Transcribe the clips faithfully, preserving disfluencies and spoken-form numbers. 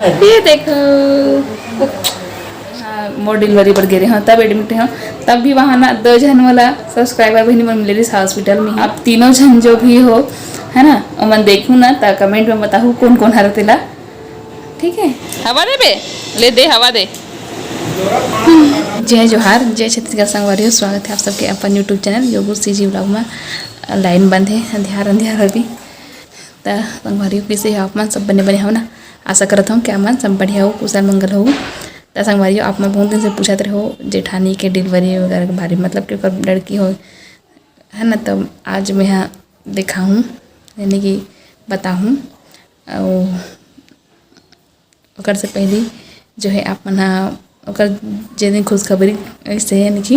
ये देखो, हाँ, मोर डिलीवरी बर गे रहे हो, तब एडमिट हो, तब भी वहाँ ना दो झन मोला सब्सक्राइबर बहिनी मन मिले रहिस हॉस्पिटल में। अब तीनों झन जो भी हो, है ना, ओमन देखू ना, त कमेंट में बताहू कौन कौन हर तेला। ठीक है, हवा दे बे, ले दे, हवा दे। जय जोहार, जय छत्तीसगढ़ संगवारी हो, स्वागत है आप सबके अपन YouTube चैनल योगू सीजी व्लॉग में। लाइन बंद है, अंधियार अंधियार अभी। त संगवारी हो, कइसे हो आप मन? सब बने बने हो ना? आशा करत हूँ कि आप मन सब बढ़िया हो, कुशल मंगल हो। त संगवारी हो, आप मन बहुत दिन से पूछत रहे हो जेठानी के डिलीवरी वगैरह के बारे में, मतलब कि ओकर लड़की हो, है ना? त आज मैं हा दिखाहूँ, यानी कि बताहूँ। अउ ओकर से पहली जो है आप मन हा ओकर जे दिन खुशखबरी से है निकी,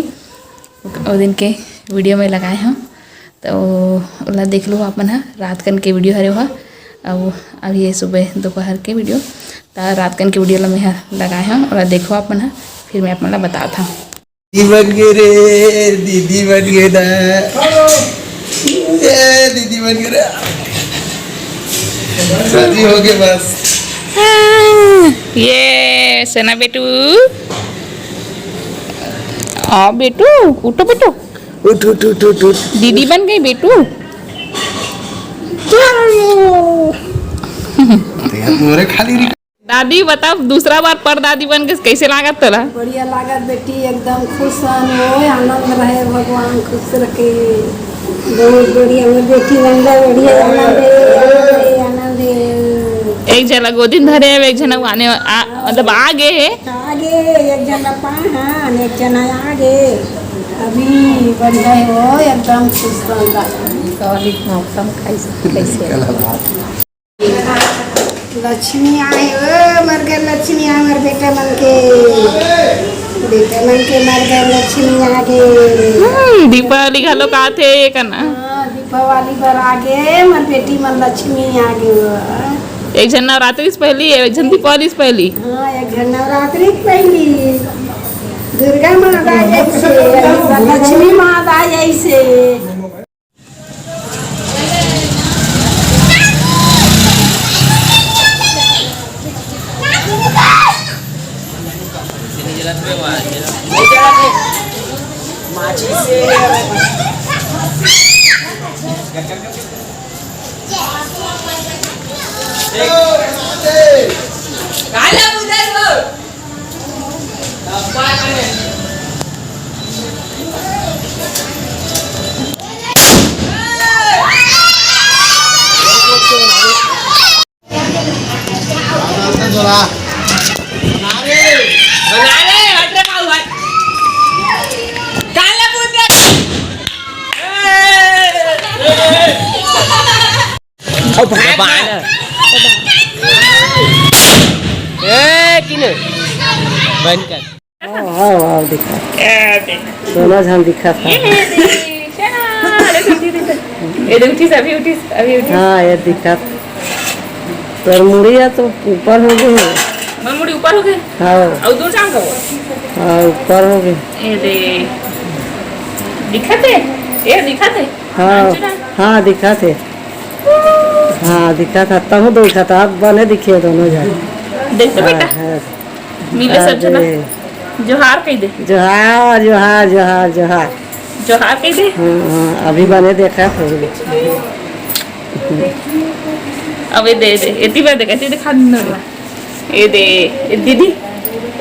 ओ दिन के वीडियो में लगाए हूँ, तो ओला देख लो आप मन हा। रात कन के वीडियो हरे ओहा, अब अभी ये सुबह दोपहर के वीडियो, त रात कन के वीडियो ला मैं हा लगाए हूँ, ओला देखो आप मन हा, फिर मैं आप मन ला बतात हूँ। दीदी बन गए रे, दीदी बन गए ना। ए, दीदी बन गए रे। शादी हो गए बस। हाँ, ये सोना बेटू। आ बेटू, उठो बेटू। उठ, उठ, उठ, उठ, उठ। दीदी बन गई बेटू। तो यार, मोरे खाली दादी, बता, दूसरा बार परदादी बन के कैसे लागत तोला? बढ़िया लागत बेटी, एकदम खुश हन, ओए आनंद रहे, भगवान खुश रखे। बहुत बढ़िया, मोर बेटी मन ला बढ़िया आनंद हे, आनंद हे, आनंद हे। एक झन ला गोदी में धरे हे, एक झन ला आने, आ, मतलब आ गे हे। आ गे, एक झन ला पाए हन, एक झन आ गे। अभी बढ़िया हे, ओ एकदम खुश हन। कौली मौसम कैसे, कैसे? लक्ष्मी आए हो, मर गए लक्ष्मी आए, मर बेटा मन के, बेटा मन के मर गए लक्ष्मी आ गे। हम्म, दीपावली घलो का आथे ये करना। हाँ, दीपावली बर आ गे, मर बेटी मन लक्ष्मी आ गे हो। एक झन नवरात्रि से पहली, एक झन दीपावली से पहली। हाँ, एक झन नवरात्रि से पहली। दुर्गा माता जैसे, लक्ष्मी माता जैसे। अब भाग ना। ए, किने? बंद कर। हाँ, हाँ, हाँ, दिखा। ए, देख। दोनों झन दिखा था। ये देख, चला, अरे, उठी, उठी, उठी। ये देख, उठिस, अभी उठिस, अभी उठिस। हाँ, ये दिखा। तोर मुड़िया तो ऊपर हो गए। मोर मुड़ी ऊपर हो गए? हाँ। और दो चांग हो? हाँ, ऊपर हो गए। ये दे। दिखत हे? ये दिखत हे? हाँ, नाचू ना। हाँ, दिखत हे। हाँ, दिखत हे। तहूँ दिखत हे। अब बने दिखे दोनों झन। देख तो हाँ, बेटा। हाँ। मिले सब झन। अरे। जोहार कह दे। जोहार, जोहार, जोहार, जोहार। जोहार कह दे। हाँ, हाँ, अभी बने देखा थे। अबे दे दे। एती बार देखा, एती दिखा दे ना। ये दे, ये दीदी।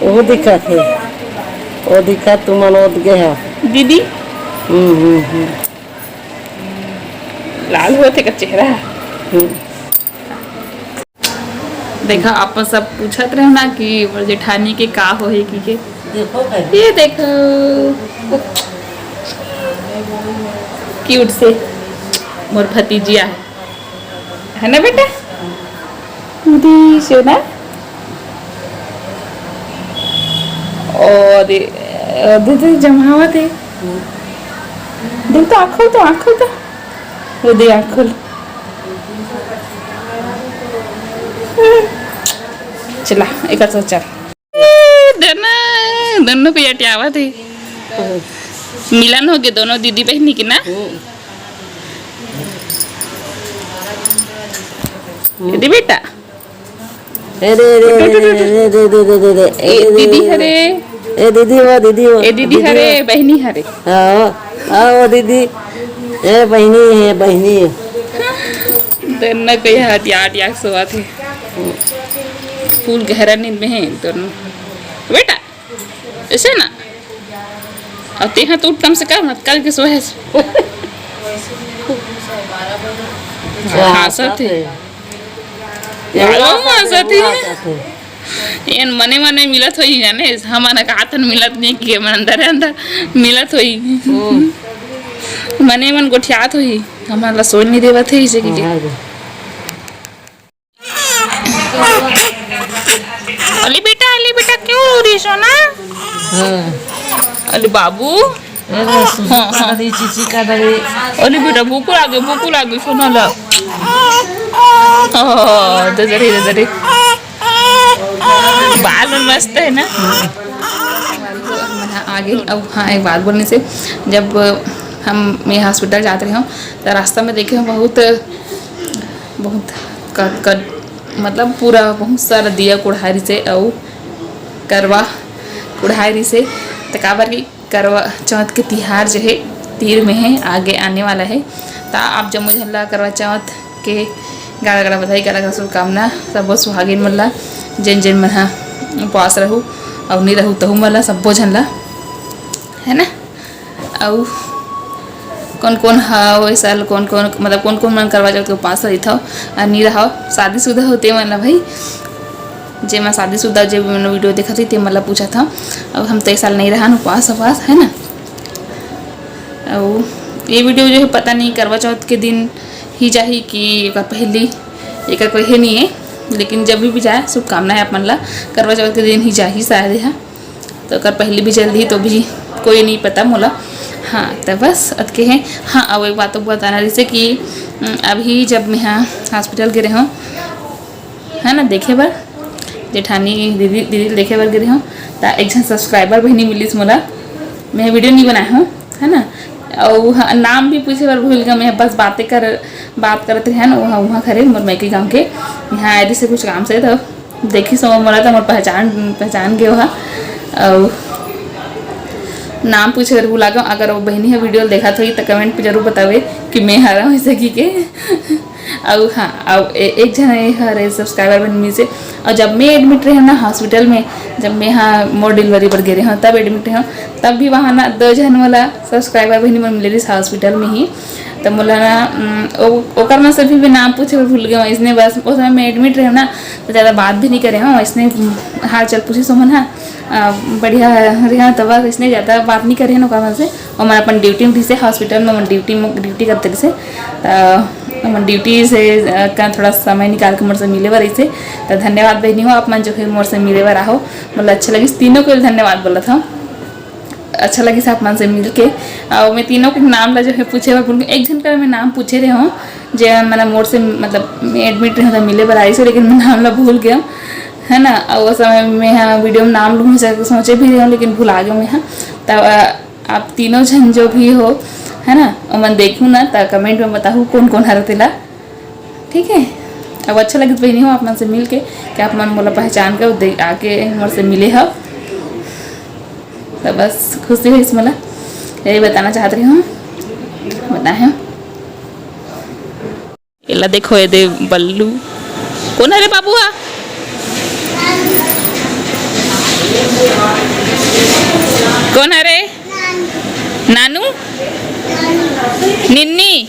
वो दिखा थे। वो दिखा तुमन ओत गए हो। दीदी। हम्म, हम्म, हम्म। लाल होत हे का चेहरा? हम्म। देखा, आप सब पूछत रहे ना कि मोर जेठानी के का होही कि के। देखो भाई। ये देखो, क्यूट से मोर भतीजिया हे, है ना बेटा? दी सोना। और दे, दे, दे, जमावत हे। देख तो, आँख खोल तो, आँख खोल तो। वो दे, आँख खोल। चला, एक साथ चल। ए, दोनों, दोनों को ये अटियावत हे। मिलन हो गए दोनों दीदी बहनी के ना। दीदी बेटा। ए रे रे रे रे रे रे रे रे रे। ए दीदी हरे। ए दीदी हो, दीदी हो, ए दीदी दीदी हरे, हो। बहिनी हरे। हाँ, हाँ, वो दीदी। ए बहिनी हे, बहिनी। दोनों कोई हटिया हटिया के सोवत हे। फुल गहरा नींद में हे दोनों। बेटा, ऐसे ना। अब तेहा तो उठ कम से कम, कल के सोए। हाँसत हे। ये बाबू हाँसत हे। एन मने मने मिलत होही, जाने, हमन ह कातन मिलत नहीं, कि मन अंदर अंदर मिलत होही। हम्म। मने मन गोठियात होही, हमन ला सोए नहीं देवत हे, इसे कि हाँ, हाँ। अली बेटा, अली बेटा, क्यों रो रही सोना? हाँ। अली बाबू। ए, बस, हाँ, हाँ। करी, चीची का दरी। अली बेटा, भूख लागे, भूख लागे, सोना ला। ओह, दे दे रे, दे दे रे। बाल उल मस्त है ना? आगे, अब हाँ, एक बात बोलने से, जब हम, मैं हॉस्पिटल जात रहे हूँ, तो रास्ता में देखे हूँ बहुत, बहुत क-, क-, मतलब पूरा बहुत सारा दिया कुढ़ारी से, अउ करवा कुढ़ारी से, तो काबर की करवा चौथ के तिहार जो है तीर में है, आगे आने वाला है। त आप जम्मो झन ला करवा चौथ के गाड़ा गाड़ा बधाई, गाड़ा गाड़ा शुभकामना। सबो सुहागिन मन ला, जेन जेन मन हा उपवास रहू अउ नी रहू, तहू मन ला, सब्बो झन ला, है ना। अउ कौन कौन हा ओए साल, कौन कौन, मतलब कौन कौन मन करवा चौथ के उपवास रहिथव अउ नी रहव, शादीशुदा होते मन ला भाई, जेमा शादीशुदा, जे मन वीडियो देखत रही, ते मन ला पूछत हव। अब हम तो ए साल नहीं रहन उपवास, उपवास, है ना। अउ ये वीडियो जो है, पता नहीं करवा चौथ के दिन ही जाही कि एकर पहली, एकर कोई है नहीं है, लेकिन जब भी, भी जाए, शुभकामना है आप मन ला, करवा चौथ के दिन ही जाही शायद, है तो ओकर पहली भी चल दी तो भी कोई नहीं पता मोला। हाँ, तो बस अतके है। हाँ, अब एक बात तो बताना रहिसे कि, उम, अभी जब मैं हाँ हॉस्पिटल गे रहे हूँ, है ना, देखे बर, जेठानी दीदी, दीदी ल देखे बर गे रहे हूँ, त एक झन सब्सक्राइबर बहिनी मिलिस मोला। मैं वीडियो नहीं बनाए हूँ, है ना, अउ हाँ, नाम भी पूछे बर भूल गया मैं, बस बातें कर, बात करत रहे ना, वहाँ, वहाँ खरे मोर मैके गाँव के, यहाँ आए रहिसे कुछ काम से, तो देखिस मोला, त मोर पहचान, पहचान गे ओहा। अउ नाम पूछे बर भुला गयो। अगर वो बहिनी ह वीडियो ल देखत होही, त कमेंट पे जरूर बतावे कि मैं हरा हूँ ऐसे की के। अउ हाँ, अउ ए-, एक झन ए हरे सब्सक्राइबर बहिनी मिलिसे। अउ जब मैं एडमिट रहे ना हॉस्पिटल में, जब मैं हाँ मोर डिलीवरी बर गे रहे हूँ, तब एडमिट रहे हूँ, तब भी वहाँ ना दो झन मोला सब्सक्राइबर बहिनी मन मिले रहिस हॉस्पिटल में ही। त मोला ना, उम, ओ-, ओकर मन से भी, भी नाम पूछे बर भूल गए हूँ। इसने बस ओ समय मैं एडमिट रहे हूँ ना, तो ज़्यादा बात भी नहीं करे हूँ। इसने, उम, हाल चाल पूछिस ओमन हा, अ, बढ़िया रहे हूँ, तो बस इसने ज़्यादा बात नहीं करे हूँ ओकर मन से। ओमन अपन ड्यूटी में रहिसे, हॉस्पिटल में ओमन ड्यूटी में, ड्यूटी करते रहिसे। त ओमन ड्यूटी से, अ, का थोड़ा समय निकाल के मोर से मिले बर रहिसे। त धन्यवाद बहिनी हो, आप मन जो है मोर से मिले बर आहो, मतलब अच्छा लगिस। तीनों को धन्यवाद बोलत हूँ। अच्छा लगिस आप मन से मिल के। अउ मैं तीनों के नाम ला जो है पूछे बर भूल गई। एक झन का मैं नाम पूछे रहे हूँ, जे मन मोर से, मतलब, मैं एडमिट रहे हूँ, त मिले बर आइस हे, लेकिन मैं नाम ला भूल गया, है ना। अउ वो समय में हाँ वीडियो में नाम लूँ से सोचे भी रहे हूँ, लेकिन भुला गया मैं हाँ। तब, अ, आप तीनों झन जो भी हो, है ना, ओमन देखू ना, त कमेंट में बताहू कौन कौन हर तेला। ठीक है, अब अच्छा लगिस बहिनी हो आप मन से मिल के, कि आप मन मोला पहचान के दे-, आके मोर से मिले हव, तो बस खुशी होइस मोला, यही बताना चाहत रही हूँ, बताए हूँ। एला देखो, ये दे बल्लू, कौन हरे बाबू हा? कौन हरे? नानू? निन्नी?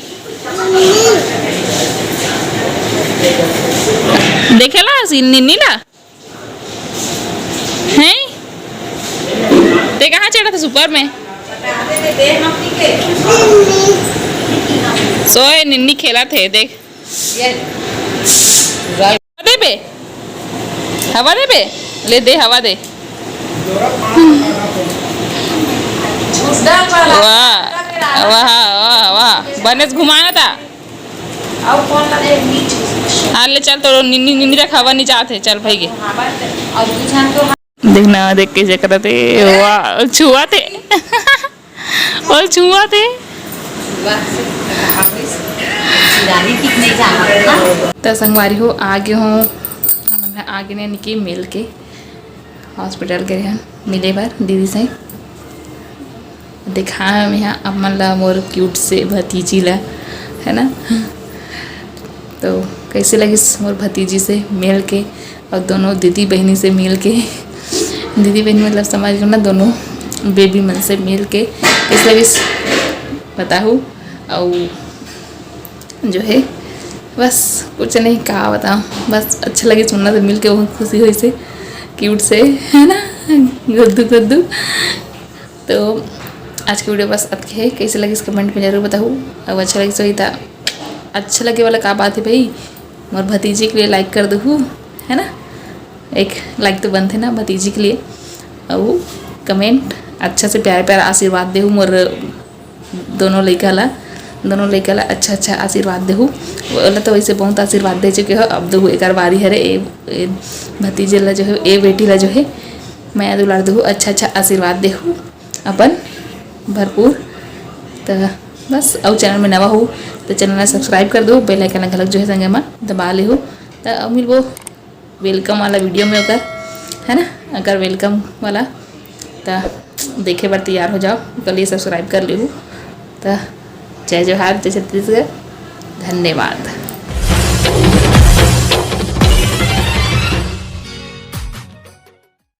देखेला हसी निन्नी ला? हैं? ते कहाँ चढ़त हस ऊपर में? सोए, निन्नी खेलत हे, देख। देबे? हवा देबे? ले दे, हवा दे। वाह, वाह, वाह, वाह। बनेच घुमाना था। हाँ, ले चल, तो निन्नी, निन्नी रख, हवा नहीं जात हे, चल भाई गे। देखना, देख कैसे करत हे, वाह, छुआत हे। ओ छुआत हे। त संगवारी हो, आ गे हों हमन आगे ने निके मिल के हॉस्पिटल गे रेहेन मिले बर दीदी से। देखा मैं हा आप मन ला मोर क्यूट से भतीजी ला, है ना। तो कैसे लगिस मोर भतीजी से मिल के और दोनों दीदी बहनी से मिल के, दीदी बहनी मतलब समझ लो ना, दोनों बेबी मन से मिल के कैसे लगिस बताहू। और जो है बस कुछ नहीं का बताओ, बस अच्छा लगिस मन ला मिल के बहुत खुशी होइस हे क्यूट से, है ना, गुद्दू गुद्दू। तो आज की वीडियो बस अतके हे, कैसे लगिस कमेंट में जरूर बताहू। अब अच्छा लगिस होही त, अच्छा लगे वाला का बात है भाई, मोर भतीजी के लिए लाइक कर देहू, है ना, एक लाइक तो बनथे ना भतीजी के लिए। और कमेंट अच्छा से प्यार प्यार आशीर्वाद देहू मोर दोनों लइका ला, दोनों लइका ला अच्छा अच्छा आशीर्वाद देहू। ओला तो वैसे बहुत आशीर्वाद दे चुके हो, अब देहू एकर बारी हरे, ए, ए भतीजे ला जो है, ए बेटी ला जो है, मया दुलार देहू, अच्छा अच्छा आशीर्वाद देहू अपन भरपूर। त बस, अउ चैनल में नवा हो तो चैनल ला सब्सक्राइब कर दो, बेल आइकन ला घलक जो है संगे में दबा लेहू। त अब मिलबो वेलकम वाला वीडियो में ओकर, है ना, अगर वेलकम वाला त देखे बर तैयार हो जाओ, ओकर लिए सब्सक्राइब कर लेहू। त जय जोहार, जय छत्तीसगढ़, धन्यवाद।